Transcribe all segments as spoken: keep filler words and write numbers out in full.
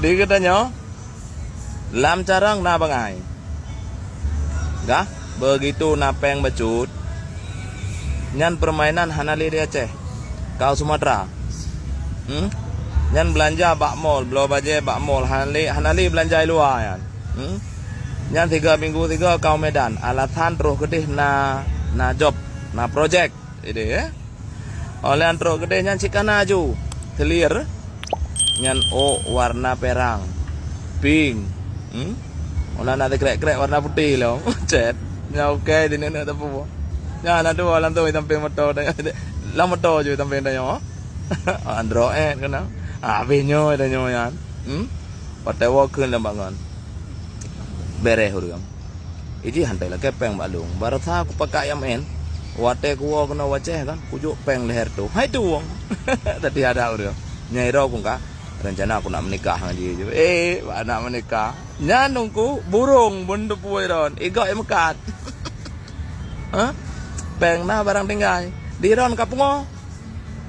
Di geutanyoe, lam carông na bangai. Gah, begitu na péng bacut, nyan permainan hana lé di Aceh. Kau Sumatera. Hmm? Nyan beulanja bak mall, bloe bajée bak mall, hana lé, hana lé beulanja i luwa nyan. Hmm? Nyan tiga minggu tiga kau Medan, alasan troh keudeh na, na job, na projek. Ideh, eh? Óh lheueh trok keudeh nyan cit kana aju. Clear. Nyan ôk warna perang. Pink. Hmm? Óh lheueh na teukrek-krek warna putih lom. Cet. Nyan okey di neuk-neuk teupeu. Nyan na dua lam tu sampéng moto. Lam moto ju sampéng tanyoe. Android kana. Habéh nyoe tanyoe nyan. Hmm? Watée woe kheun lam bangon. Bereh ureuëng. Iji hantei lakée péng bak lôn. Barasa kupakat nyang meu'en. Watée kuwoe keunoe u Aceh kan, kujok péng leher tu. Hai tuwong. Tadi ada ureuëng. Nyai roh kungka. Rencana aku nak menikah ngon jih. Eh, nak menikah. Nyan nungku burung bun tupui ron. Igok i meukat. Ha? Péng na barang tinggai. Di ron ka pungo.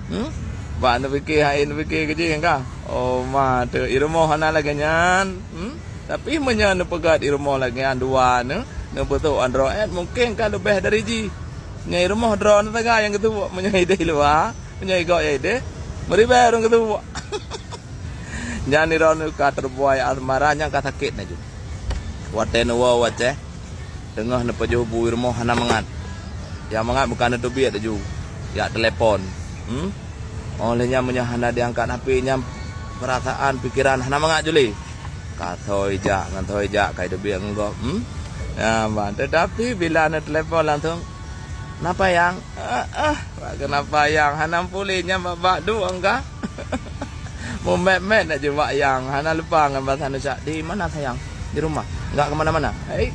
Hmm? Bak neupike hai neupike keujih ka. Oh ma teu i rumoh hana lagée nyan. Hmm? Tapi meunyoe neupeugét i rumoh lagée nyan dua neu, neupeusok Android mungken ka leubeh dari jih. Nyoe i rumoh droe neu sagai nyang geutuwok meunyoe ideh luwa, meunyoe igok ya ideh, meuribée ureuëng geutuwok. Nyan i droe neu ka teubuai asmara nyang ka sakét na ju. Watée neuwoe watée Teungoh neupajôh bu i rumoh hana mangat. Nyang mangat bukan neuteubiet laju. Jak telepon. Hmm? Óh lheueh nyan meunyoe hana diangkat H P nyan, peurasaan, pikeran hana mangat ju lé. Ka thoi jak ngon thoi jak ka iteubiet ngon gob. Hmm? Nyan ban. Tetapi bila neutelepon langsung, "Napa, Yang?" "Ah, ah, bak keunapa, Yang? Hana puléh nyan bak-bak duek ka." Mumet-met nak jeuet bak Yang, hana lupa ngon bahasa Indonesia. "Di mana, sayang?" "Di rumah." "Enggak ke mana-mana." Hai.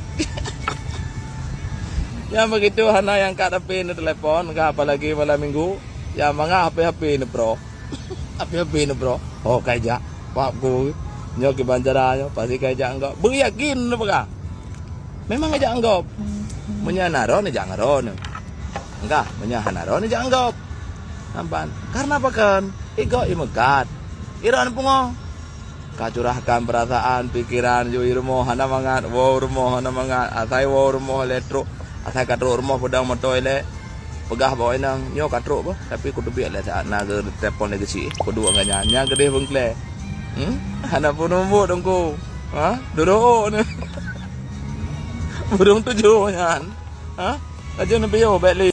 Nyang begitu hana nyang angkat H P neutelepon, ka apalagi malam minggu. Nyang mangat H P-H P neubroe. H P-H P neubroe. Oh, kai jak. Pap ku. Nyoe kiban cara nyoe, pasti kai jak enggak. Beuyakin neupeugah. Memang jak enggop. Meunyoe na droeneuh jak ngon droeneuh. Enggak, meunyoe hana droeneuh jak enggop. Nampan. Karena pakon? Igop imeukat. Iron pungo. Ka curahkan perasaan, pikiran, ju i rumoh hana mangat, woe rumoh hana mangat, asai woe rumoh lé trok, asai ka trok rumoh peudong moto ilée. Peugah bak inong, "Nyoe ka trok beuh, tapi kuteubiet lé saát na geutelepon lé geuchik, kuduek ngon nyan, nyan keudeh beungklée." Hmm? Hana peunumbuk teungku. Ha? Dudoe neu. Burung tujoh nyan. Ha? Laju neubiyeu bék lé.